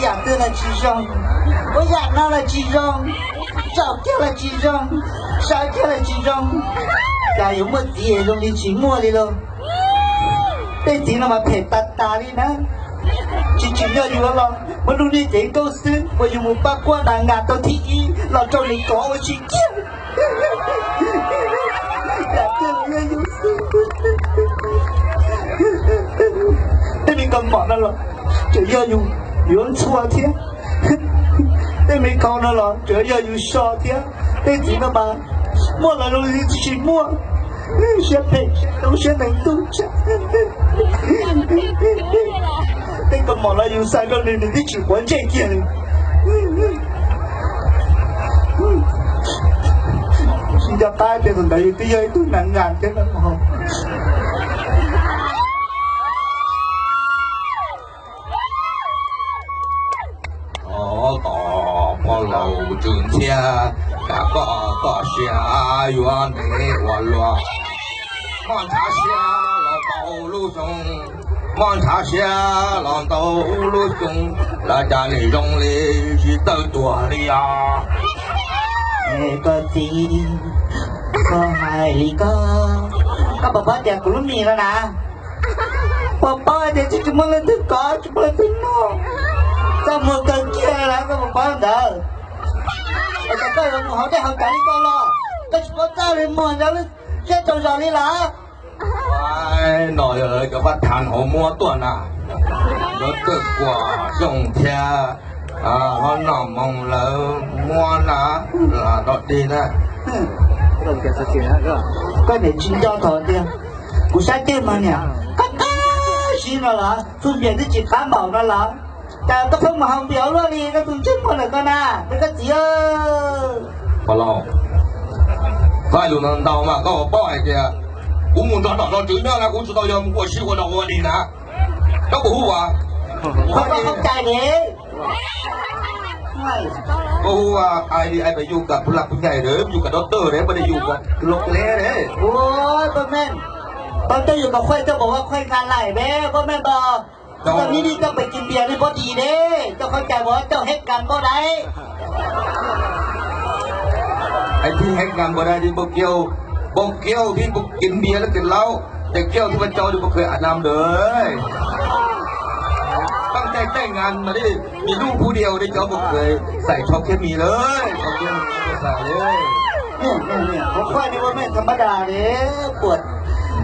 Yam twg los tsis zoo, ua yam no los tsis zoo, tsaus kiag los tsis zoo, sawv kiag los tsis zoo, cas yuav muaj txiv zoo li tsis muaj li lauj. Tej txiv no mas phem tas tas li na. Tsis tsim nyog yus los muab lub niag cev nkauj xwb uas yus mus pab quaj ntas ngas tau thib ib los rau nws kov ua tsis kiag. Yam twg los yog yus xwb. Tej me kaus mom no los tseem yog yus yuav ntxhua thiab. Tej me khau no los tseem yog yus so thiab. Tej txiv no mas muaj los zoo li tsis muaj. Siab phem, lub siab ntev ntuj tshaj. Tej kaus mom no yus xav rau nws, nws twb tsis quav ntsej kiag li. Tsis nco qab tias thaum ntawd yus twb yog ib tug nas ngas thiab no. Ov, tos pog laus Tswv Ntxhiab, kam koj txoj sia yuav ntev ua luaj. Muaj ntshav siab los ntau lub xyoo, muaj ntshav siab los ntau lub xyoo, los cas nim zoo li tsis txawj tuag li os. Koj txiv, koj hais li koj, koj puas paub tias kuv lub mis no na, puas paub tias tsis tsis muaj leej twg kov tsis muaj leej twg noj, koj muag kawg kiag lawm koj puas paub ntawd. Es koj yuav mus hauv dej hauv cawv li koj los koj tsis paub txaj li muag ntawd siab tsaug zog li lawm. No yog lawv cov paj thas hauv muab tuaj na, lawv twb kuam xyoo thiab, hlob noj moo lawv muab na, los dog dig na. Koj niam tsis nco thaum tias kuv sab ceg mas niam qab qab zib no los, txuj npias twb tsis qab npaum no los, cas koj pheej mus haus npias ua luaj li, koj tus ntsej muag ntawm koj na, koj txiv. Pog laus, koj hais lus ntau ntau mas koj puas paub hais tias kuv mus nrog nom nrog tswv nyob na kuv tsis tau yog mus ua si ua dog ua dig na. Koj puas hu ua, koj hu ua ai li ai pes yug kam puj laj puj nyaij lawm, yug kam doctor lawm, puas de yug kam loj le lawm. Ua, poj mej, tau coj yus kom khuaj coj pom ua khuaj nka laim ne, poj mej nto. Tau ni ni coj pem kis npias li pov dis ne, coj khaub cai pov coj hej kas npau dai. Ai thiaj hej kas npau dai li npau kiau, npau kiau thiab npau kis npias lawm kis laub, tes kiau thiab npau cau li npau khaws a nam lawm. Tau cai tej ngas mas li, mis lub phu diau li cov npau khaws xais tsho khiab mis lawm, tsho khiab mis xais li. Khuaj ni ua mej tham ma das li, puas,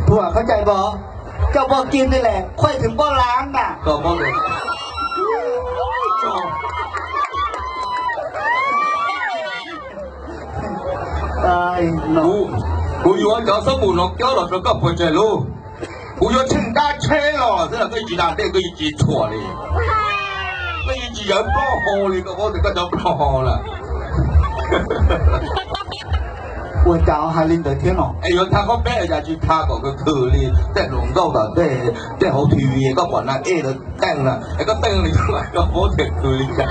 puas khaub cai npau. Coj npau kis ntawd lawm khuaj thwm npau lav na. Kuv yuav cov xab pum no kiaub los rau koj puas tsawg lub? Kuv yuav tsheej dab tsheb los xwb los koj yeej tsis da dej, koj yeej tsis tshuam li, koj yeej tsis yawv plaub hau li, koj paub tias koj cov plaub hau lawm. Ua cas hais li ntawd thiab no? Es yuav tha koj peb cas tsis tha kom khwv khwv li, tej hluas nkauj tom tej, tej hauv T V koj pom nas ej ntawd teej na, es koj teej li koj paub tias khwv li cas.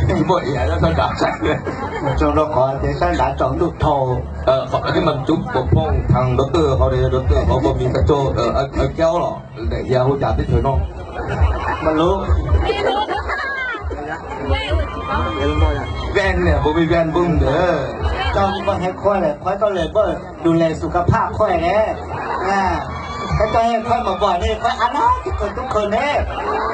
Tsis muaj iab sab nrad, zoo rau qhov tias sab nrad tsaus ntuj dhau. Qhov no mas cub pov phooj thas rau twj hauv, rau twj hauv pos mis tag tso, aw kiaub los daim hiav hu cas teb chaws no. Mas lub ven niam puas me ven npoo ntawd. Coj koj hev khuaj lawm, khuaj koj lawm npaj du les xus kab phaj khuaj ne. Koj coj hev khuaj mas pom ne, khuaj a nab tib khaws tub khaws ne.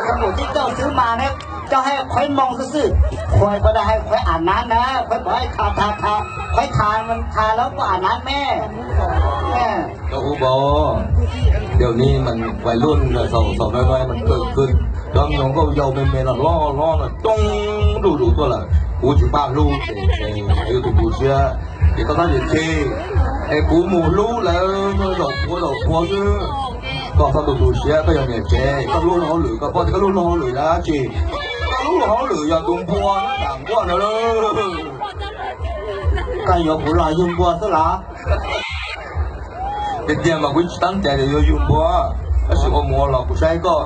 Koj mus tib txauj xwb mas ne, coj hev khuaj moo xwb xwb. Khuaj koj da hev khuaj a nab na, khuaj pom tha tha tha, khuaj tha tha lawm pom a nab me. Koj hu npau, dio ni mas vais luj xaus xaus no mas kawg kawg, cov me nyuam nkauj yau me me no hlob hlob no coob zuj zus tuaj lawm, kuv tsis pab hlub ces yuav tu tu siab. Ces koj txhob yam chim, es kuv mus hlub lawv zaum pua zaum pua xwb. Koj txhob tu tu siab, koj yog niam tsev koj hlub luag hauj lwm, koj paub tias koj hlub luag hauj lwm dab tsi? Koj hlub luag hauj lwm yog tus npua, npua ntawd. Koj yuav kuv los yug npua xwb los? Tiag tiag mas kuv tsis tab cai yuav yug npua, tab sis ua mus ua los kuv saib koj,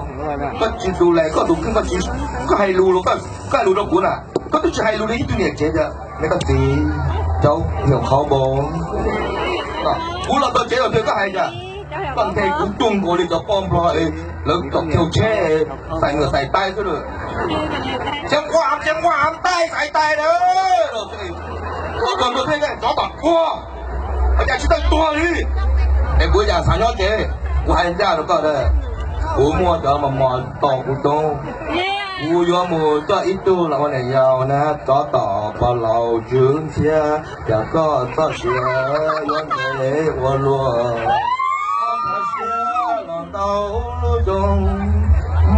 koj tsis tus lais koj tus kheej, koj hais lus los koj hais lus rau kuv na, koj twb tsis hais lus li ib tug niam tsev tias, me koj txiv, cov nyuam qhauv npau. Kuv los txog tsev los tias koj hais tias, Koj nthe kuv cuag nkaus li cov poj nplog lawv caum chaw tsheb xais nws xais taib xwb. Tseeb quaj tseeb quaj taib xais taib na. Koj tuag tuag thiab, tsov tom tuag, ua cas tsis tawj tuag li. Es kuv ua cas xav nyob tsev, kuv hais ncaj rau koj tias, kuv muaj cov mos mos tos kuv coob. Kuv yuav mus coj ib tug los ua niam yau na, tsov tom pog laus tswv ntxhiab, cas koj txoj sia yuav ntev ua luaj. Mob ntshav siab los ntau lub xyoo,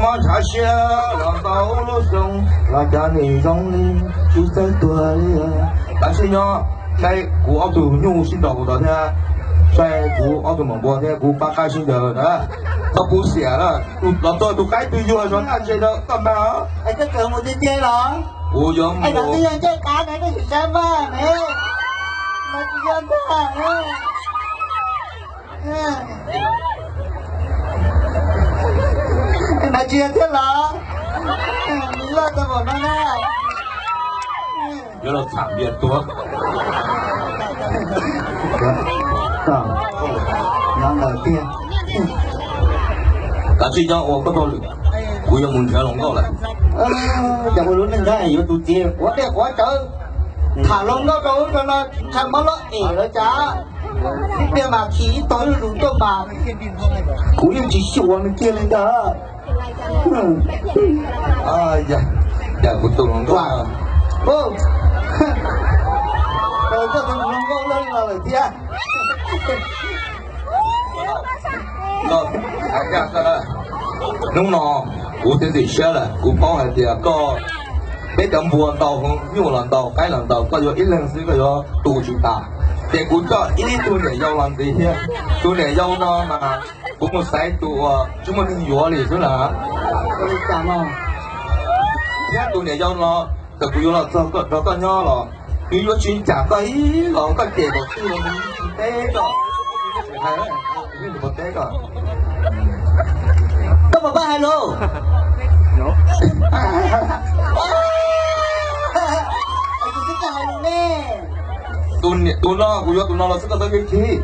mob ntshav siab los ntau lub xyoo, los cas nim zoo li tsis txawj tuag li. Tab sis nyob saib kuv ob tug nyuj sib nrog kuv tod thiab, saib kuv ob tug maum npua thiab kuv pab qaib sib ncaws na. Txhob pub xiam na, los txog tus qaib twg yuag zog ntaj ntseg rau koj mag. Es koj tseem mus tiag tiag los? Kuv yuav mus. Es no twb yog ncej qab ne, koj tsis saib maj ne. No tsis yog ntag. Mas tsis yog thiab los? Nws loj tau npaum no na. Yuav los tham npias tuag. Nyob ntawd tiag. Kav tsij nyob ua koj txoj lwm, kuv yuav mus nrhiav hluas nkauj lawm. Cas ua lub neej nyob yuav tus txiv quav dej quav cawv, tham hluas nkauj rau ub rau no, tsis ntshai mob loj es lawv cas. Ib pliag mas khi ib tog ib lus tuaj mas kuv yeej tsis xyuas nws kiag li ntag. Cas kuv tus hluas nkauj, koj tus hluas nkauj loj los lawm thiab. Hnub no kuv txiav txim siab lawm, kuv paub hais tias koj, peb cov npua ntau, nyuj los ntau, qaib los ntau, koj yuav ib leeg xwb koj yuav tu tsis tas. Ces kuv coj ib tug niam yau los ntxiv thiab. Tus niam yau no mas kuv mus xaiv tus uas tsis muaj neeg yuav li xwb na. Thiab tus niam yau no, txawm kuv yuav los txog rau koj nyob los, nws yuav tsis ncaim koj ib los koj cem npaum twg los nws tsis teb koj. Tsis hais, nws tsis teb koj. Koj puas pab hais lus? Tus no kuv yuav tus no los xwb koj txhob kev khib.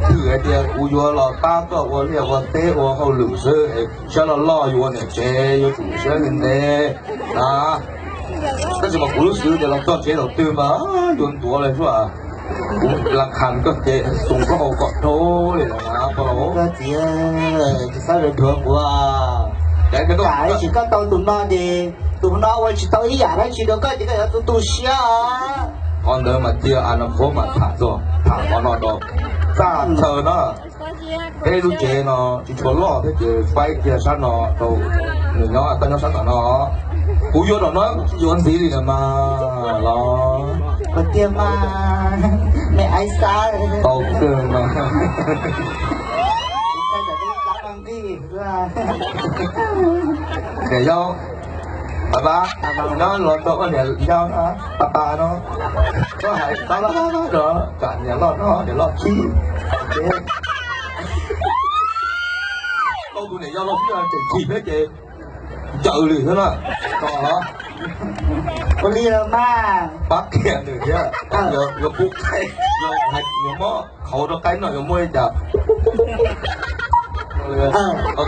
Twb hais tias kuv yuav los pab koj ua liaj ua teb ua hauj lwm xwb, siab loj loj yuav ua niam tsev yuav tsum siab ntev ntev na. Tab sis mas kuv lub siab tias los txog tsev thaum twg mas yuav ntuav li xwb. Kuv las khas koj ces xoom koj hau kom dhau li lawm na. Koj txiv, tsis txhob dhuav kuv. Tam sis koj tau tus no ces tus no ua tsis tau ib yam dab tsi rau koj ces koj yuav tu tu siab. Qhov ntawd mas cia a no qhuav mas tham txog tham qhov no rau txaj chaw na. Peb lub tsev no tsis tshua loj thiab ces faib kiag sab no rau nws nyob, koj nyob sab tom no. Kuv yuav tom no tsis yuav ntxiv li na mas los. Tiag mas, me aiv xav tau kawg no. Niam yau, pab pab, nyob los rau koj niam yau, pab pab no, koj hais tau los rau tsam niam loj no niam loj khib. Tau tus niam yau los xwb tseem chim thiab ces ncaws lwm xwb na. Ua li los mas pab kiag nws thiab, yuav pub qaib, yuav mob qhauv rau qaib no yuav muaj li cas.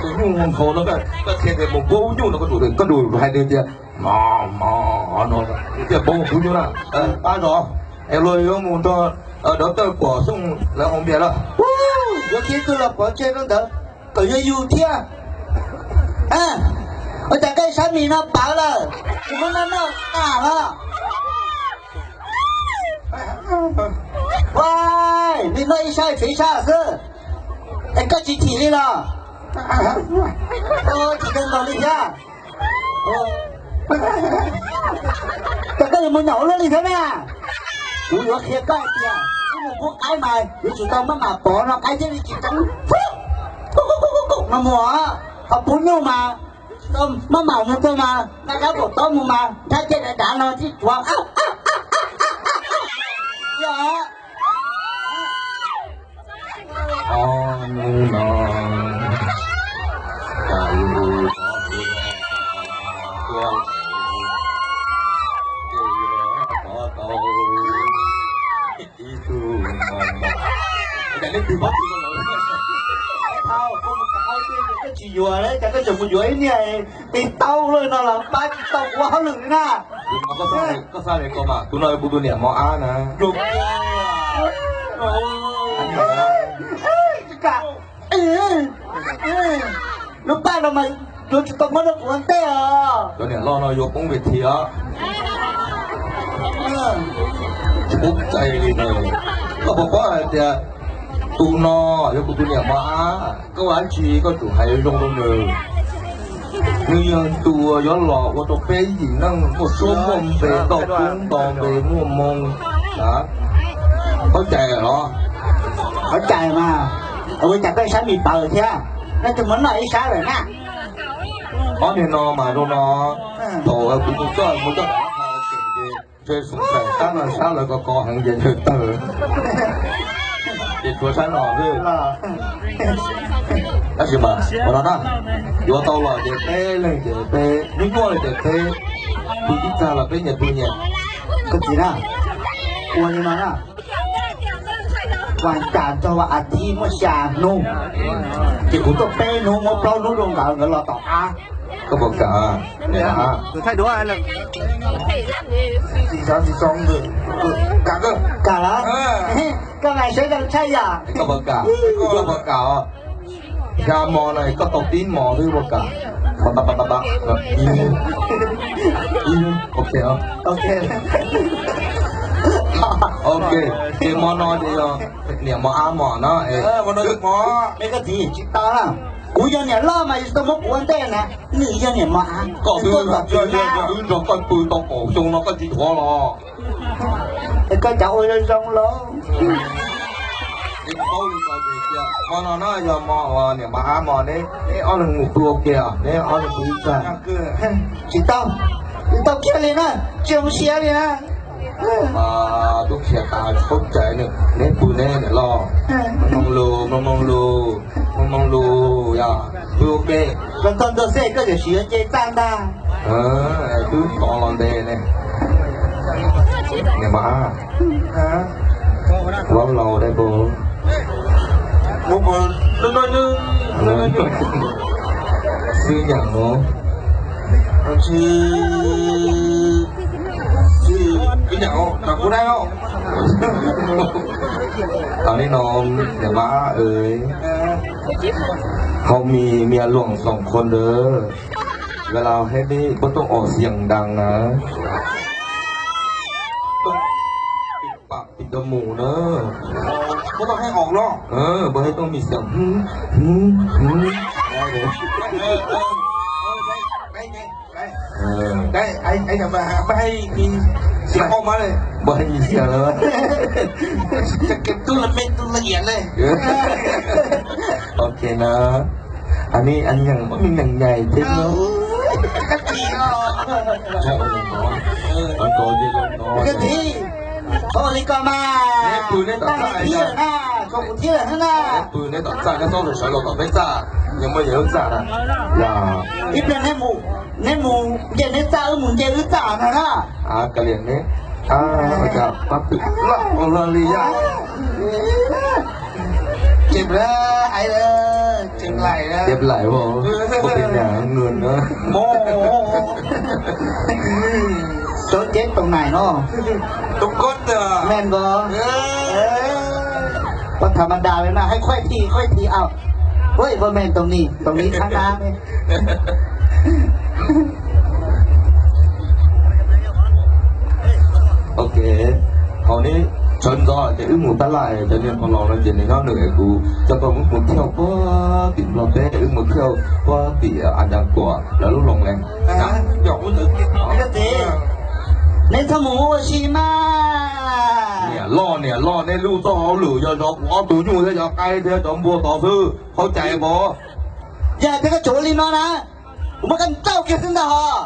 Tus nyuj nkhaus no, koj qhia tias mus pub nyuj no koj tsum, koj tsum hais nws tias no, no, no, tias pub nyuj na. Pab zos, es luag yuav mus nrog doctor Pom Xyooj lawv haus npias lawm. Yuav khi twg los pov tseg rau ntawd kom yuav yus thiab. Ua cas koj ib sab mis no pawv lawm, tsis muaj noj noj tas los? Ua, li no ib sab tsev ib sab xwb, es koj tsis chim li los? Chim kawg nkaus li thiab. Ces koj yuav mus nyom ua luaj li thiab na. Kuv yuav qhia koj hais tias wb mus pub qaib mas yuav tsum tau maj mam pov no qaib thiaj li tsis tseeb. No mus, ho pub nyuj mas maj mam mus txog mas nqa rab kaum taub mus mas nrhab ceg dav dav no thiaj tsuav. Yog. Ob hnub no, cas yus tuaj, ces yus rov tau ib tug mos mos, cas leej twg paub tsis tau lawm. Koj tsis yuav li, cas koj tseem mus yuav ib niag tij taub luaj no los pab tsis tau kuv ua hauj lwm li na. Koj xav li ko mas, tus no yog kuv tus niam mos ab na. Lub paj no mas yuav tsis tau muab rau kuv ua ntej os. Cov niam loj no yuav poob vim thiv os. Tsis pub cai li na. Koj puas paub hais tias tus no yog kuv tus niam mos ab, koj ua dab tsi koj tsum hais zoo rau nws. Nws yog tus uas yuav los ua rau peb yim neej muaj suab muaj npe, toj koob nto npe muaj moo na. Paub cai los? Paub cai mas, ua cas koj ib sab mis paws thiab, koj tsis muab noj ib sab lawm na? Ob niag no mas zoo no, thaum kuv mus coj mus coj ntshe sab no sab lawv ko ko heev ces ntshe tawg. Ces tshuav sab no xwb. Tab sis mas ua no na, yuav tau los ces peb leeg ces peb, hnub nyoog li ces peb pw ib txaj los peb nyias pw nyias. Koj txiv na, ua li no na, vas cas rau vas as thiv muaj xya hnub, ces kuv tuaj peb hnub muab plaub hnub rau nkawd, nkawd los tom qab. Koj puas kam? Kam lawm. Koj mas sawv daws tshaj yam. Koj puas kam? Koj puas kam os? Xya hmo no koj tau tib hmo xwb puas kam? Ok, ok, ces hmo no ces yog niam mos ab mos na. Koj txiv tsis tau na, kuv yog niam loj mas yus tsis tau muab kuv ua ntej na, nws yog niam mos ab. Koj twb nrog koj pw tau kaum xyoo no koj tsis dhuav los? Koj cov ua zoo zoo los. Hmo no na yog hmo uas niam mos ab mos, neb ob leeg mus pw ua ke, neb ob leeg pw ib txaj. Tsis tau, tsis tau kiag li na, tsis zoo siab li na. Tub khiav tas tsis paub cai, neb pw neb niam loj. Mloog lus, mloog lus, mloog lus, yog pw ua ke. Los txog ntua xwb koj yuav siv yuav nce txaj ntag. Twb tod los ntev ne. Niam mos ab, laus laus dai puas? Xwb nyaum no. Tau li no, niam mos ab, hauv mis mias luam xoom khuas ntawd, ves las hej dib puab tuaj om xias ntas na. Pam pim rau mus na. Puab tuaj hej tuaj mis xias. Puab hej mis xias lawm. Ok na. Anij, anij nyeem muab me neeg nyais thiab no. Koj txiv, thov li ko mas, tag neb thiab lawm na, koj kuv thiab lawm na. Neb pw neb tom txaj, neb txhob sawv los tom peb txaj, nyias muaj nyias lub txaj na. Ib pliag neb mus nce neb txaj, wb mus nce wb txaj no na. Kav liam neb, pab pw loj ua luaj li yom. Cem lais, cem lais, cem lais, ua pem nyam nws na. Cov cev toom naim no, me nko, pas tham mas das li na, hais khuaj thi khuaj thi au. Ua ib ua me toom nim toom nim thab na. Ok, thaum neb sawv ntxov ces wb mus tab laj, cov niag hluas laus no ces nws nyob nws es kuv coj koj mus thiauj puag tim Nplog teb, wb mus thiauj puag tim As Das Kuam lawv lub loos le. Neb txhob mus ua si mas. Niam loj niam loj, neb lub txoj hauj lwm yog zov kuv ob tug nyuj thiab cov qaib thiab cov npua tod xwb, paub cai pom? Yog tias koj tseem ua li no na, kuv muab koj nrauj kiag xwb ntag hos.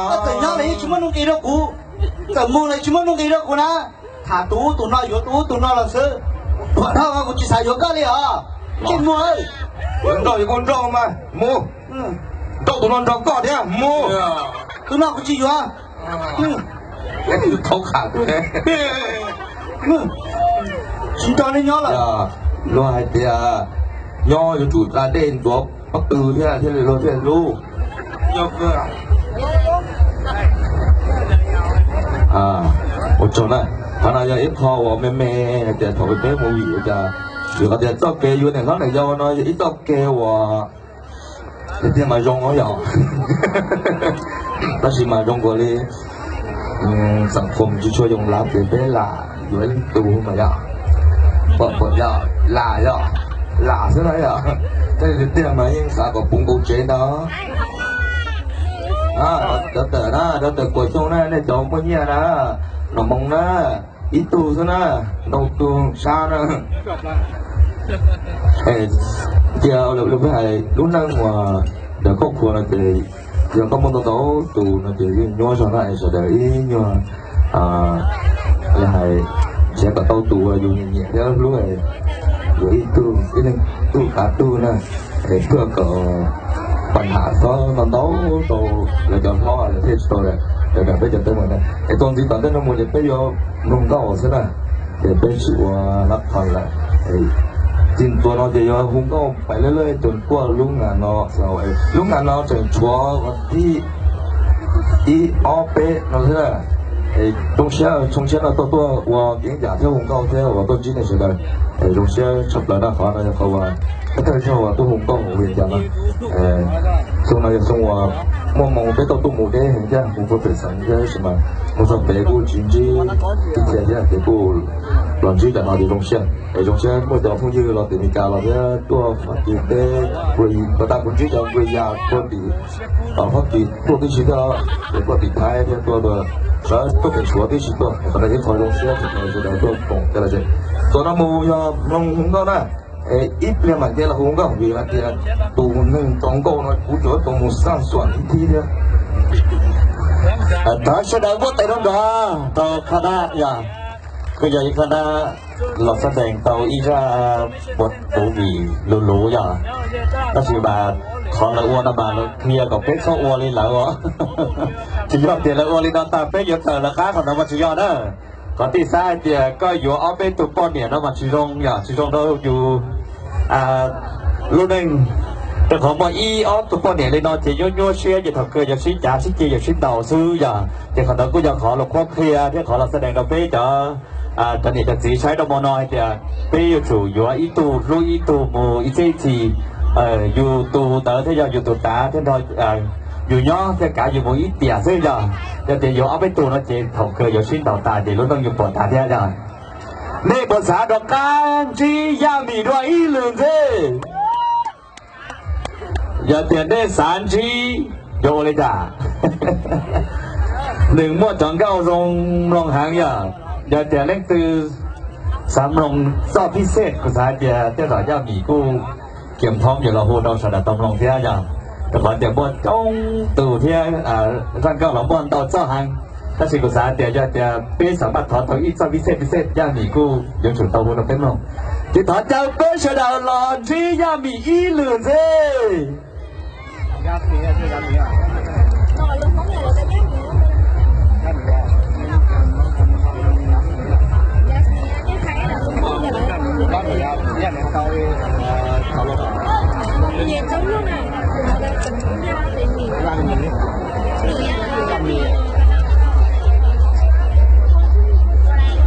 Koj txawm nyob los yeej tsis muaj nuj nqis rau kuv, txawm mus los tsis muaj nuj nqis rau kuv na. Tham tus ub tus no yuav tus ub tus no los xwb. Pom dhau kuv tsis xav yuav koj li os. Ntsej muag, nrauj yuav koj nrauj mas mus, nrauj tus no nrog koj thiab mus. Tus no kuv tsis yuav. Tsis nrog neb nyob lawm. Luag hais tias nyob yuav tsum da dej ntxuav pob tw thiab thiaj li luag thiaj hlub. Ua tsaug na. Qhov no yog ib qho uas me me hais tias thaum peb mus vim cas, vim qhov tias txoj kev yuav niam hlob niam yau no yog ib txoj kev uas tiag tiag mas zoo yom, tab sis mas zoo nkaus li xeem Foom tsis tshua yoo lav ces peb lam yuav ib leej tus mas yog, pom pom yog lam yog lam xwb na yom. Tab sis tiag tiag mas yeej xav kom puv nkaus tsev ntag. Cov tawm na, cov tawm Kuam Xyooj na, nej cov muaj nyiaj na, Nom Moos na, ib tug xwb na, ntau tug sab na. Cia li peb hais lub neej uas ntawm koj khua no ces yog koj muaj ntau ntau tus no ces yeej nyuaj zog na es sawv daws ib nyuag hais nrhiav kom tau tus uas yus nyiam nyiam thiab hlub, yuav ib tug ib leeg tug kav tug na, es thiaj kom pas nham txhob ntau ntau rau lawv cov hlob lawv thiaj tsis tau lawm, lawv peb cov teeb meem na. Es txuas ntxiv tom ntej no mus ces peb yuav mloog nkauj xwb na, ces peb tsis ua lab qhov lawm. Txij ntua no ces yuav hu nkauj pais lawj lawj tus tuaj lub nga no. Lub nga no tseem tshuav thib ib ob peb no xwb. Zoo siab, zoo siab no tuaj tuaj ua kev cai thiab hu nkauj thiab uas tuaj ntsib nej sawv daws. Zoo siab tshaj plaws na, qhov no yog qhov uas thawj zaug uas tuaj hu nkauj hauv li cas no. Xyoo no yog xyoo uas muaj hmoo peb tau tuaj mus deb heev thiab mus puag pem xeev thiab tab sis mas mus txog pem kuj tsis ntsib ib txhia thiab ces kuj los ntsib cov no ces zoo siab. Es zoo siab muaj cov phooj ywg los tim Meskas los thiab tuaj Fab Kis teb, kuv tau kuv ntsib cov Nplog yas puag tim Fab Kis tuaj tib si thiab, ces tuaj tim Thaib thiab tuaj, sawv tuaj pem Suav tib si tuaj. Qhov no yog ib qho zoo siab tshaj plaws sawv daws tuaj koom thiab los. Txuas no mus yog mloog hu nkauj na. Ib pliag mam nce los hu nkauj vim hais tias tus neeg tso nkauj no kuv tsuas tau mus xaj xuam ib thib thiab. Thov sawv daws npuaj tes rau nrog rau Khab Dab yog, kuj yog ib Khab Dab los xab dees tau ib zaj puav movie luv luv yog, tab sis mas qhov lawv ua no mas lawv qhia kom peb txhob ua li lawv os. Tsis yog tias lawv ua li no tag peb yuav tawm lawv qab qhov no mas tsis yog na. Qhov thib xav hais tias koj yuav ob peb tug poj niam no mas tsis zoo yom, tsis zoo rau yus lub neej. Rau qhov muaj ib ob tug poj niam li no ces nyuaj nyuaj siab ces thaum kawg yuav sib cav sib ceg yuav sib ntaus xwb yom. Ces qhov ntawd kuj yog qhov los qhuab qhia thiab qhov los xab dees rau peb cov cov niam cov txiv saib rau hmo no hais tias peb yuav tsum yuav ib tug hlub ib tug mus ib txhiab ib txhis. Yus tus ntawd thiaj yog yus tus tav thiab nrog yus nyob thiab kav yus mus ib tiam xwb yog. Yog tias yuav ob peb tug no ces thaum kawg yuav sib ntaus tas ces lub neej yuav puas tas thiab yog. Nej puas xav rov qab ntsib Yaj Mim dua ib lwm ntxiv? Yog tias nej xav ntsib, yuav ua li cas? Nws muaj cov nkauj zoo mloog heev yog. Yog tias leej twg xav mloog txoj phib xej, kuv xav hais tias tej zaum Yaj Mim kuj kiam thoob yuav los hu rau sawv daws tau mloog thiab yog. Rau qhov tias muaj coob tus thiab zaj nkauj los muaj ntau txoj heev. Tab sis kuv xav hais tias yog tias peb xav maj thov tau ib txoj phib xej, phib xej Yaj Mim kuj yuav tsum tau hu rau peb mloog. Ces thov caw peb sawv daws los ntsib Yaj Mim ib lwm ntxiv.